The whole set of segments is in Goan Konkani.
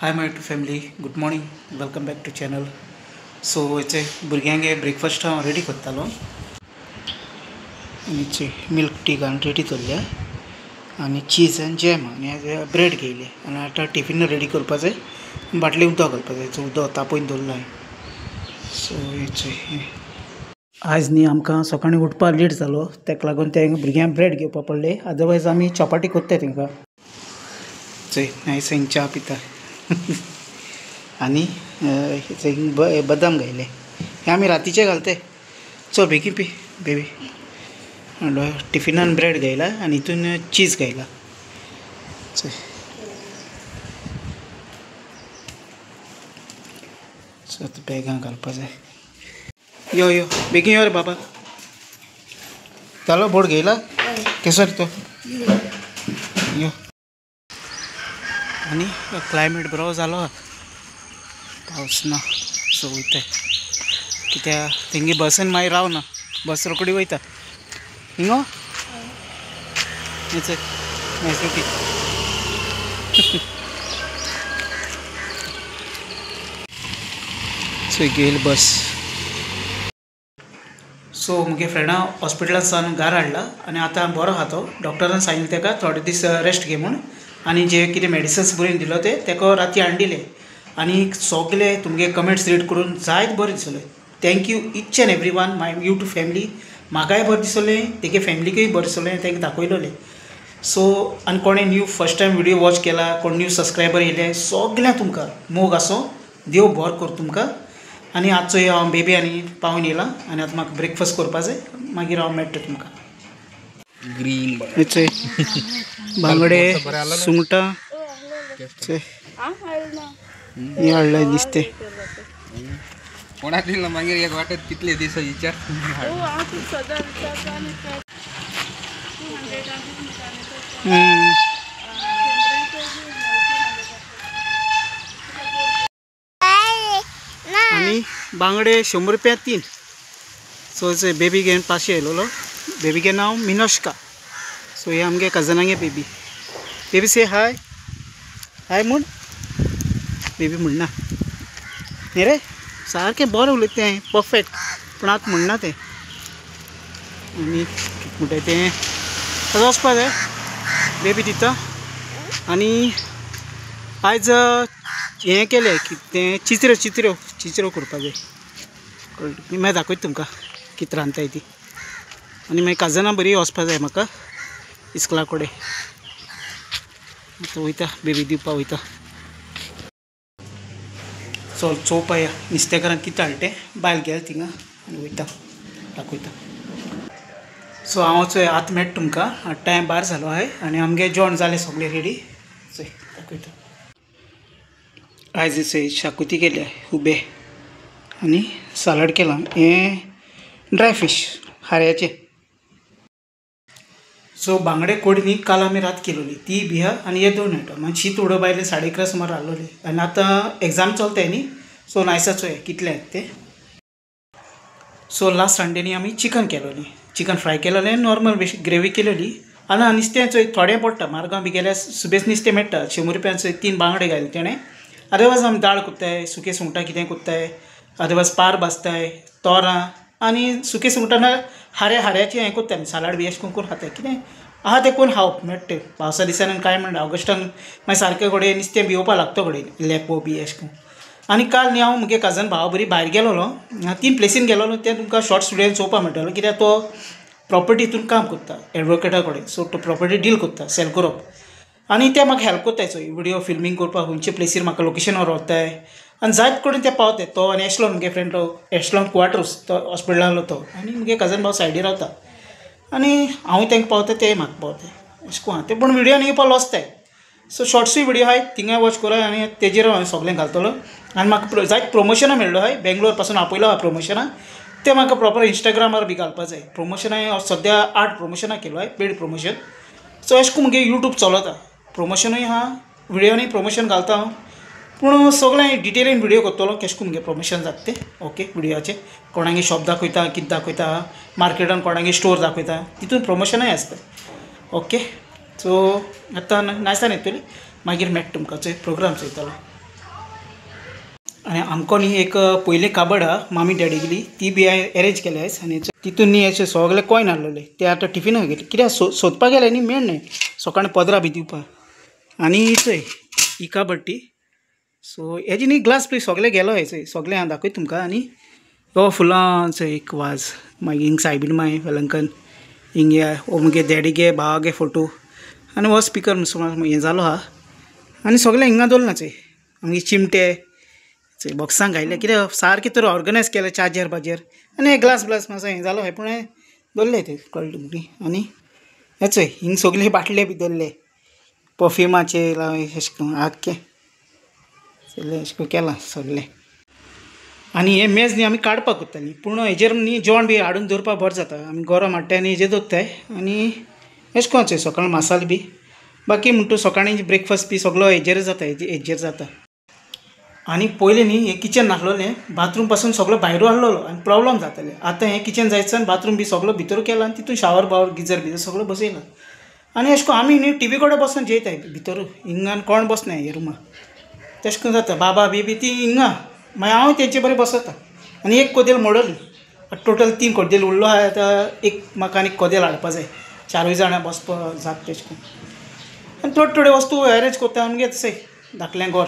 Hi my YouTube family, good morning, welcome back to channel. So हेचे भुरग्यांगे ब्रेकफास्ट हांव रेडी करतालो आनी मिल्क टी घालून रेडी दवरल्या आनी चीज आनी जॅम आनी ब्रेड घेयले आनी आतां टिफीन रेडी करपा जाय. बाटली उदक घालपा जाय, उदक तापोवन दवरलां. सो हेचे आयज न्ही आमकां सकाळीं उठपाक लेट जालो, ताका लागून ते भुरग्यांक ब्रेड घेवपा पडले, अदरवायज आमी चपाटी करता तांकां. चोय नायस च्या पिता आनी बदाम घायले, हे आमी रातीचे घालते. चल बेगीन पी बेबी. टिफिनान ब्रेड घायला आनी हितून चीज घायला. चल सो आतां बॅगां घालपा जाय. यो यो बेगीन यो रे बाबा. जालो बोर्ड घेयला केसर तो यो. आनी क्लायमेट बरो जालो, पावस ना. सो वयता कित्याक तेंगे बसीन मागीर रावना, बस रोखडी वयता. हिंगो नायस. सो घेयल बस. सो मुगे फ्रेंडा हॉस्पिटलान सावन घरा हाडला आनी आतां बरो आहा तो. डॉक्टरान सांगलें ताका थोडे दीस रेस्ट घे म्हूण आनी जे कितें मेडिसिन्स बरोवन दिलो ते ताका राती हाडून दिले. आनी सगळे तुमगे कमेंट्स रीड करून जायत बरें दिसलें. Thank you each and every one my YouTube family. म्हाकाय बरें दिसलें, तेगे फॅमिलीकूय बरें दिसलें, तांकां दाखयलें. सो आनी कोणें new first time video watch केला, कोण न्यू सबस्क्रायबर येयले, सगळ्यांक तुमकां मोग आसूं, देव बरो करूं तुमकां. आनी आजचो हांव बेबी आनी पावून येयला आनी आतां म्हाका ब्रेकफास्ट करपा जाय, मागीर हांव मेळटा तुमकां. ग्रीन बांगडे, सुंगटां हे हाडले दिसते. कोणाक दिला मागीर एक वाटत कितले दीस विचार. आनी बांगडे 100 रुपया 3. सो बेबी घेवन पाशी येयलोलो. बेबीगे नांव मिनोश्का. सो हे आमगे कजनागे बेबी. बेबी से हाय हाय म्हूण बेबी म्हणना न्ही रे, सारकें बरें उलयता तें परफेक्ट, पूण आतां म्हणना तें. आनी कितें म्हणटाय तें आतां वचपा जाय. बेबी दिता. आनी आयज हें केलें कितें चित्र्यो चित्र्यो चित्र्यो करपा जाय. मागीर दाखयता तुमकां कितें रांदताय ती. आनी मागीर काजनां बरी वचपा जाय म्हाका इस्कुला कडेन. आतां वयता बेबी दिवपा वयता. चल चोवपा या नुस्तेकारान कितें हाडलें तें. बायल गेल थिंगा आनी वयता दाखयता. सो हांव चोय आतां मेळटा तुमकां. टायम 12 जालो आहाय आनी आमगे जेवण जालें सगळें रेडी. चोय दाखयता. आयज चोय शाकुती केल्या उबे आनी सालड केलां. हें ड्राय फीश खाऱ्याचें. सो बांगडे कोडी न्ही काल आमी रात केलोली ती बी आहा आनी हे दोन आयटम. आनी शीत उडोवपा आयलें 11:30 सुमार हाडलोलें आनी आतां एग्जाम चलताय न्ही. सो नायसा चोय कितले येता ते. सो लास्ट संडे न्ही आमी चिकन केलोलें, चिकन फ्राय केलोलें, नॉर्मल ग्रेवी केलोली. आनी नुस्तें चोय थोडें पडटा, मार्गां बी गेल्यार सुबेज नुस्तें मेळटा. 100 रुपयान चोय 3 बांगडे घायले तेणें. अदरवायज आमी दाळ कोत्ताय, सुके सुंगटां कितें कोत्ताय, अदरवायज पार भाजताय, तोरां आनी सुके सुंगटां ना हाऱ्या हाऱ्याचें हें कोत्ताय आमी सालाड बी अशें करून करून खाताय. कितें आहा तें कोण खावप मेळटा पावसा दिसांनी. कांय म्हणटा ऑगस्टान मागीर सारकें कडेन नुस्तें भिवपा लागता कडेन लेपो बी अशें करून. आनी काल न्ही हांव म्हगे कजन भावा बरी भायर गेलोलो, 3 प्लेसीन गेलोलो. तें तुमकां शॉर्ट स्टुडियोन चोवपा मेळटलो, कित्याक तो प्रोपर्टी हितून काम करता एडवोकेटा कडेन. सो तो प्रोपर्टी डील करता, सेल करप. आनी ते म्हाका हेल्प करताय चोय विडियो फिल्मींग करपाक, खंयचे प्लेसीर म्हाका लोकेशनार व्हरताय आनी जायत कडेन ते पावताय. तो आनी एशलॉन मुगे फ्रेंड तो एशलॉन क्वार्टर्स तो हॉस्पिटलान तो आनी मुगे कजन भाव सायडीर रावता आनी हांव तांकां पावता ते म्हाका पावताय अशें करून आहा ते. पूण विडियोन येवपा लॉसताय. सो शॉर्ट्सूय विडियो आहाय थिंगाय वॉच करा आनी तेजेर हांवें सगळें घालतलो. आनी म्हाका जायत प्रमोशनां मेळ्ळो आहाय, बेंगलोर पासून आपयलो आहा प्रमोशनां. ते म्हाका प्रोपर इंस्टाग्रामार बी घालपा जाय. प्रमोशनां सद्या 8 प्रमोशनां केलो आहाय, पेड प्रमोशन. सो अशें करून मुगे यूट्यूब चलता, प्रमोशनूय आहा, विडियोनूय प्रमोशन घालता हांव. पूण सगळें डिटेलीन विडियो करतलो केशें करून मुगे प्रमोशन जाता तें. ओके विडियोचें कोणागे शॉप दाखयता, कितें दाखयता, मार्केटान कोणागे स्टोर दाखयता, तितून प्रमोशनूय आसता. ओके सो आतां नायसान येतली, मागीर मेळटा तुमकां. चोय प्रोग्राम चोयतलो. आनी आमकां न्ही एक पयलें काबड आहा मामी डॅडी गेली ती बी हांवें एरेंज केले आयज. आनी तितून न्ही अशे सगळे कॉयन हाडलेले ते आतां टिफिनाक घेतले कित्याक सोदपाक गेले न्ही मेळ्ळे सकाळी पदरा बी दिवपाक. आनी चोय ही काबड ती सो हेजी न्ही ग्लास बी सगळे गेलो हें सगळें हांव दाखयता तुमकां. आनी हो फुलांचो एक वाज मागीर हिंग सायबीण माय वेलंकन हिंग हो मुगे डॅडी गे भावागे फोटो आनी हो स्पिकर हें जालो आहा. आनी सगळें हिंगा दवरलां चोय आमगे चिमटे चोय बॉक्सांक घायले कित्याक सारकें तर ऑर्गनायज केलें चार्जर बाजर. आनी हे ग्लास ब्लास मातसो हें जालो हें पूण हें दवरलें तें कळ्ळें तुमकां. आनी हें चोय हिंग सगळे बाटले बी दवरले परफ्युमाचे अशें करून आख्खें सगळें अशें करून केलां सगळें. आनी हे मेज न्ही आमी काडपाक कोत्तालीं पूण हेजेर न्ही जेवण बी हाडून दवरपाक बरें जाता आमी गरम हाडटाय आनी हेजेर दवरताय. आनी अशें करून चोय सकाळीं मसालो बी बाकी म्हणटा सकाळीं ब्रेकफास्ट बी सगळो हेजेर जाता हेजेर जाता. आनी पयलीं न्ही हें किचन नासलोलें बाथरूम पासून सगळो भायरू आहलोलो आनी प्रोब्लम जातालें. आतां हें किचन जायत बाथरूम बी सगळो भितर केला आनी तितून शावर बावर गिजर बिजर सगळो बसयला. आनी अशें करून आमी न्ही टिवी कडेन बसून जेयताय भितर हिंगान कोण बसनाय हे रुमा तशें करून जाता. बाबा बी बी ती हिंगा मागीर हांव तेंचे बरें बसता. आनी एक कोदेल मोडली टोटल 3 कोदेल उरलो आहा. आतां एक म्हाका आनी कोदेल हाडपा जाय 4 जाणां बसपा जाता तेश करून. आनी थोड्यो थोड्यो वस्तू एरेंज करता आमगे तशें धाकलें घर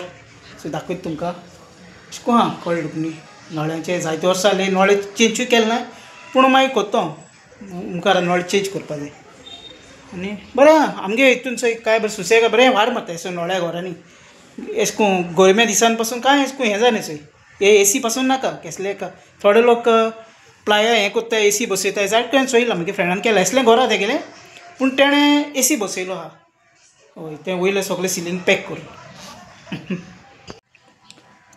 सो दाखयता तुमकां अशें करून आहा. कळ्ळें तुका न्ही नळ्यांचे जायते वर्सां जालीं नळे चेंजूय केले ना पूण मागीर करता हांव मुखार नळ चेंज करपा जाय. आनी बरें आहा आमगे हितून चोय काय बरें सुसेग बरें वार मारता अशें नळ्या घरांनी अशें करून गरमे दिसान पासून कांय अशें करून हें जायना चोय हे एसी पासून नाका केसले का थोडे लोक प्लाया हें करता एसी बसयता जायते कडेन चोयलां म्हगे फ्रेंडान केलें आसलें घरा तेगेलें पूण तेणें एसी बसयलो आहा. हय तें वयलें सगळें सिलींग पॅक करून.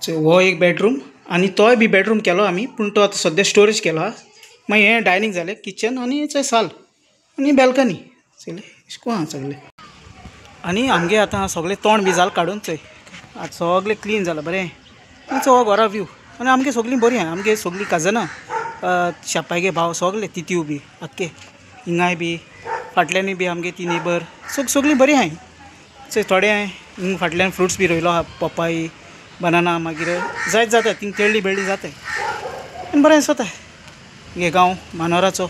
सो हो एक बेडरूम आनी तोय बी बेडरूम केलो आमी पूण तो आतां सद्या स्टोरेज केलो आहा. मागीर हें डायनींग जालें किचन आनी चोय साल आनी बॅल्कनी सगळें अशें करून आहा सगळें. आनी आमगे आतां सगळें तोंड बी जालें काडून चोय आतां सगळें क्लीन जालां बरें. आनी हो घरा व्यू आनी आमगे सगळीं बरीं आहा आमगे सगळीं कजनां शापायगे भाव सगळे तितीव बी आख्खे हिंगाय बी फाटल्यानूय बी आमगे ती नेबर सगळीं बरीं आहाय. चोय थोडे हिंग फाटल्यान फ्रुट्स बी रोयलो आहा पपाय बनाना मागीर जायत जाता थिंग तेळ्ळी बेळ्ळी जाताय आनी बरें दिसता हे गांव मानोराचो.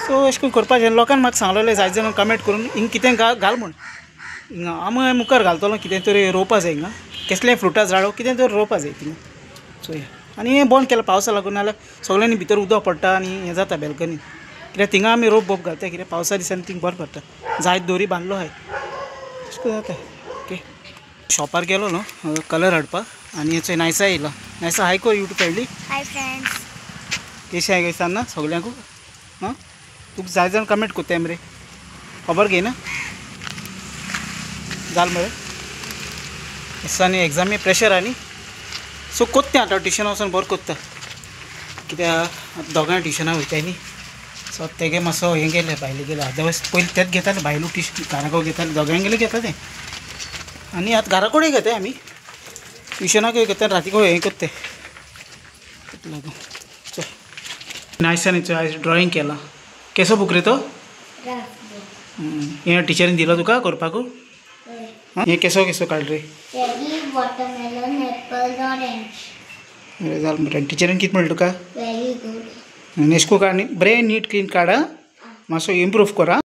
सो अशें करून करपाचें लोकांक म्हाका सांगलेलें जायते जाणां कमेंट करून हिंग कितें घाल म्हूण हिंगा आमी मुखार घालतलो कितें तरी रोवपा जाय हिंगा कसलें फ्रुटां झाडां कितें तरी रोवपा जाय थिंगा चोया. आनी हें बंद केलां पावसा लागून नाल्यार सगळ्यांनी भितर उदक पडटा आनी हें जाता बॅल्कनी कित्याक थिंगा आमी रोप बोप घालता कित्याक पावसा दिसांनी थिंग बरें पडटा जायत दोरी बांदलो आहाय अशें करून जाता. ओके शॉपार गेलो न्हू कलर हाडपाक आनी चोय नायसा येयलो. नायसा हाय को यूट्यूब फॅमिली. हाय फ्रेंड्स केशें हाय सांग ना सगळ्यांकू. हां तुका जाय जाण कमेंट करताय मरे खबर घेयना जाल मरे दिसांनी एग्जामी प्रेशर आहा न्ही सो कोत्ता आतां ट्युशनां वचोन बरें कोत्ता कित्याक दोगांय ट्युशनां वयताय न्ही सो तेगे मातसो हें गेलें भायलें गेलें अदरवायज पयलीं तेंच घेताले भायलू ट्युशन घराको घेताले दोगांय गेले घेता तें. आनी आतां घरा कडेन घेताय आमी ट्युशनाकूय घेता राती कडेन हें करता लागून. चल नायसानी चोय आयज ड्रॉइंग केलां. केसो बूक रे तो हें टिचरीन दिलो तुका करपाकू? हें केसो केसो काड रे? Watermelon apple orange. जालें मरे. टिचरीन कितें म्हणलें तुका? Very good. नेस्को काड बरें नीट क्लीन काड आं मातसो इम्प्रूव कर आं.